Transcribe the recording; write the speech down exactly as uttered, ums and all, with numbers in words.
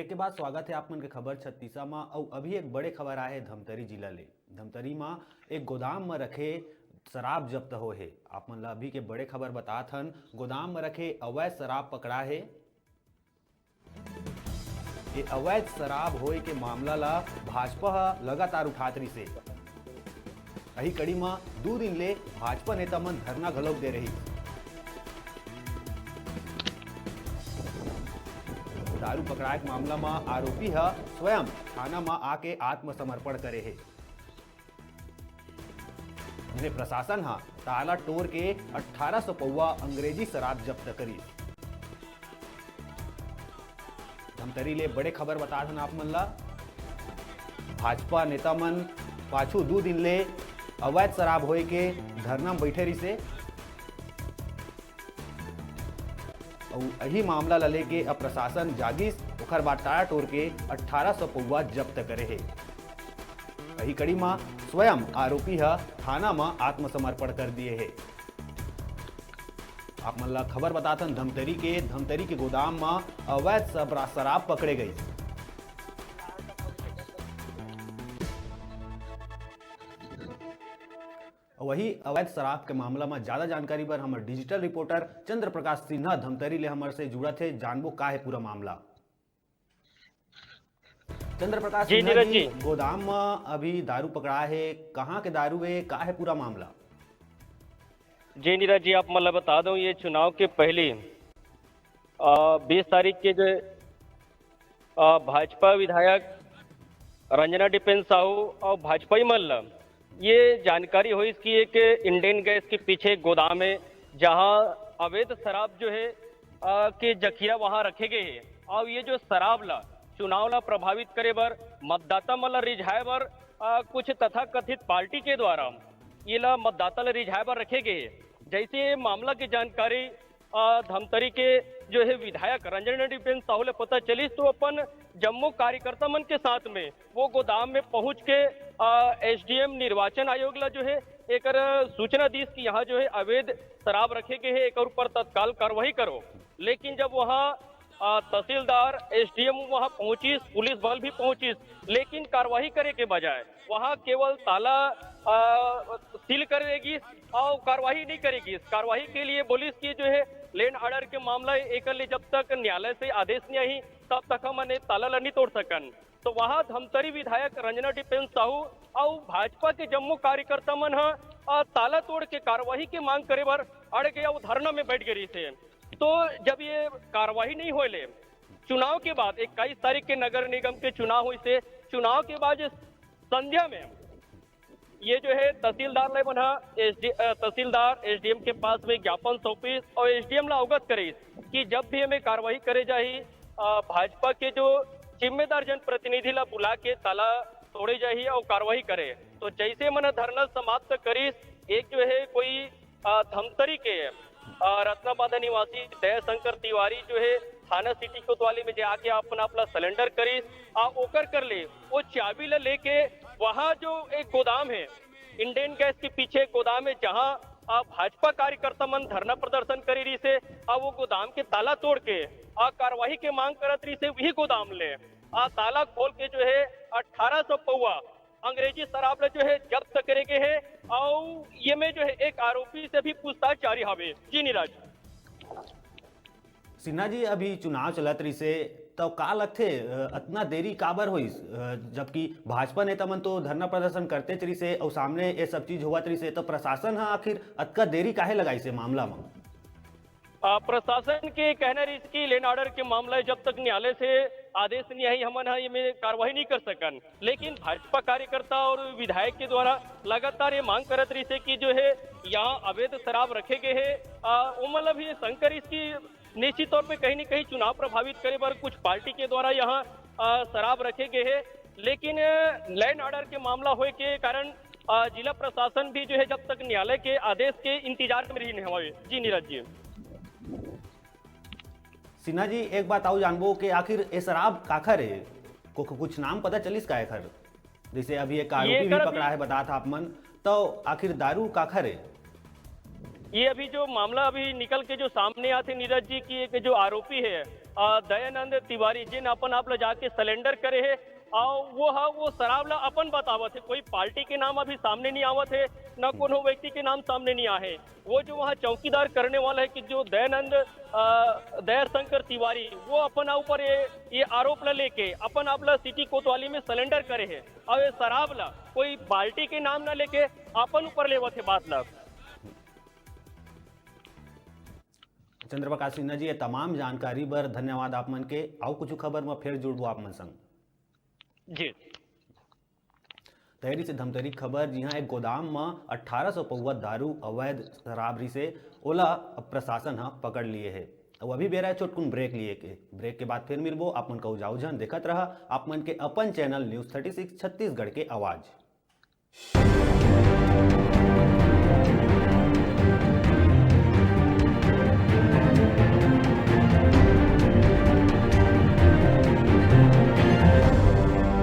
के बाद स्वागत हे आप मन के खबर छत्तीसा म। अउ अभी एक बड़े खबर आए हे धमतरी जिला ले। धमतरी म एक गोदाम म रखे शराब जब्त होए हे। आप मन ला अभी के बड़े खबर बतात हन, गोदाम म रखे अवैध शराब पकड़ा हे। ये अवैध शराब होए के मामला ला भाजपा ह लगातार उठात रिसे। अही कड़ी म दू दिन ले भाजपा नेता मन धरना घलोक दे रही। दारू पकड़ाए के मामला म आरोपी ह स्वयं थाना म आके आत्मसमर्पण करे हे, जिन्हें प्रशासन ह ताला टोर के अठारह सौ पौवा अंग्रेजी शराब जब्त करिस। धमतरी ले बड़े खबर बतात हन आप मन ला। भाजपा नेता मन पाछू दू दिन ले अवैध शराब होए के धरना म बैठे रिसे। अउ अही मामला ला लेके अब प्रशासन जागिस, ओखर बाद ताला टोर के अठारह सौ पौवा जब्त करे हे। अही कड़ी म स्वयं आरोपी ह थाना म आत्मसमर्पण कर दिए हे। आप मन ला खबर बतात हन धमतरी के, धमतरी के गोदाम म अवैध शबरा-, शराब पकड़े गई। वही अवैध शराब के मामला म ज्यादा जानकारी बर हमर digital reporter चंद्र प्रकाश सिन्हा धमतरी ले हमर से जुड़त हे, जानबो का हे पूरा मामला। चंद्र प्रकाश जी, सिन्हा नीरज जी, जी। गोदाम म अभी दारू पकड़ा हे, कहाँ के दारू हे, का हे पूरा मामला? जी नीरज जी, आप मन ला बता दूं, ये चुनाव के पहली, अ, बीस तारीख के जो, अ, भाजपा विधायक रंजना डिपेन साहू और भाजपाई मन ला ये जानकारी होइस कि एक इंडेन गैस के पीछे एक गोदाम है, जहां अवैध शराब जो है, अ, के जखीरा वहां रखे गए हैं। और ये जो शराब ला चुनाव ला प्रभावित करे बर, मतदाता मन ला रिझाए बर, अ, कुछ तथाकथित पार्टी के द्वारा ये ला मतदाता ला रिझाए बर रखे गए हैं। जैसे ये मामला की जानकारी, अ, धमतरी के जो है विधायक रंजना डिपेन साहू ले पता चलिस, तो अपन जम्मो कार्यकर्ता मन के साथ में वो गोदाम में पहुंच के, अ, एसडीएम निर्वाचन आयोग ला जो है एकर सूचना दीस कि यहाँ जो है अवैध शराब रखे गए है, एकर ऊपर तत्काल कार्रवाई करो। लेकिन जब वहाँ, अ, तहसीलदार, एसडीएम वहाँ पहुँचिस, पुलिस बल भी पहुँचिस, लेकिन कार्रवाई करे के बजाय वहाँ केवल ताला, अ, सील करे गिस और कार्रवाई नहीं करे गिस। कार्रवाई के लिए बोलिस कि जो है लैंड ऑर्डर के मामला है, एकर ले जब तक न्यायालय से आदेश नहीं आई, तब तक हमन ए ताला ला नहीं तोड़ सकन। तो वहाँ धमतरी विधायक रंजना डिपेन साहू और भाजपा के जम्मो कार्यकर्ता मन ह, अ, ताला तोड़ के कार्रवाई के मांग करे बर अड़ गए और धरना में बैठ गए रहिस हे। तो जब ये कार्रवाई नहीं होए ले चुनाव के बाद, इक्कीस तारीख के नगर निगम के चुनाव होइस हे, चुनाव के बाद जो संध्या में ये जो है तहसीलदार ले मन ह एसडी-, अ, तहसीलदार एसडीएम के पास में ज्ञापन सौंपिस और एसडीएम ला अवगत करिस कि जब भी एमे कार्रवाई करे जाही, अ, भाजपा के जो जिम्मेदार जनप्रतिनिधि ला बुला के ताला तोड़े जाही और कार्रवाई करे। तो जैसे मन धरना समाप्त करिस, एक जो है कोई, अ, धमतरी के, अ, रत्नाबांधा निवासी दयाशंकर तिवारी जो है थाना सिटी कोतवाली में जाके अपन आप ला सरेंडर करिस, आ ओकर कर ले वो चाबी ला लेके वहाँ जो एक गोदाम है, इंडेन गैस के पीछे एक गोदाम है, जहाँ, अ, भाजपा कार्यकर्ता मन धरना प्रदर्शन करे रहिस हे, आ वो गोदाम के ताला तोड़ के, आ, कार्रवाई के मांग करत रहिस हे, वही गोदाम ले, आ, ताला खोल के जो है अठारह सौ पौवा अंग्रेजी शराब ला जो है जब्त करे गए है, और ये में जो है एक आरोपी से भी पूछताछ जारी हवे। जी नीरज। सिन्हा जी, अभी चुनाव चलत रहिसे, तो का लगथे, अ, अतना देरी काबर होइस? अ, जबकि भाजपा नेता मन तो धरना प्रदर्शन करतेच रहिसे अउ सामने ये सब चीज होवत रहिसे, तो प्रशासन ह आखिर अतका देरी काहे लगाइसे मामला म? अ, प्रशासन के कहना रहिस कि लैंड ऑर्डर के मामला है, जब तक न्यायालय से आदेश नहीं आई, हमन ह एमे कार्रवाई नहीं कर सकन। लेकिन भाजपा कार्यकर्ता और विधायक के द्वारा लगातार ये मांग करत रहिसे कि जो है यहाँ अवैध शराब रखे गए है। अ, ओमन ला भी ये शंका रहिस कि निश्चित तौर पे कहीं ना कहीं चुनाव प्रभावित करे बर कुछ पार्टी के द्वारा यहाँ, अ, शराब रखे गए है। लेकिन, अ, लैंड ऑर्डर के मामला होए के कारण, अ, जिला प्रशासन भी जो है जब तक न्यायालय के आदेश के इंतजार में रहिन हवे। जी नीरज जी। सिन्हा जी, एक बात अउ जानबो कि आखिर ये शराब काखर हे? को, को, कुछ नाम पता चलिस का एखर? जैसे अभी एक ये आरोपी भी एकर पकड़ा अभी है, बतात हा आप मन, तो आखिर दारू काखर हे? ये अभी जो मामला अभी निकल के जो सामने आथे नीरज जी, कि एक जो आरोपी है, अ, दयानंद तिवारी, जेन अपन आप ला जाके सरेंडर करे हे, अउ वो ह वो शराब ला अपन बतावत हे, कोई पार्टी के नाम अभी सामने नहीं आवत हे, न कोनो व्यक्ति के नाम सामने नहीं आए। वो जो वहाँ चौकीदार करने वाला है कि जो दयानंद, अ, दयाशंकर तिवारी, वो अपन ऊपर ये, ये आरोप ला लेके अपन आप ला सिटी कोतवाली में सरेंडर करे हे, अउ ये शराब ला कोई पार्टी के नाम ना लेके अपन ऊपर लेवत हे बात ला। चंद्रप्रकाश सिन्हा जी, ये तमाम जानकारी बर धन्यवाद आप मन के। अउ कुछ खबर म फेर जुड़बो आप मन संग। जी। तैरी से धमतरी खबर, जिहां एक गोदाम म अट्ठारह सौ पौवा दारू अवैध शराब रिसे, ओला अब प्रशासन ह पकड़ लिए हे। अउ अभी बेरा हे छोटकुन ब्रेक लिए के। ब्रेक के बाद फिर मिलबो। आप मन का उजाऊ झन देखत रहा आप मन के अपन channel news thirty six Chhattisgarh के आवाज।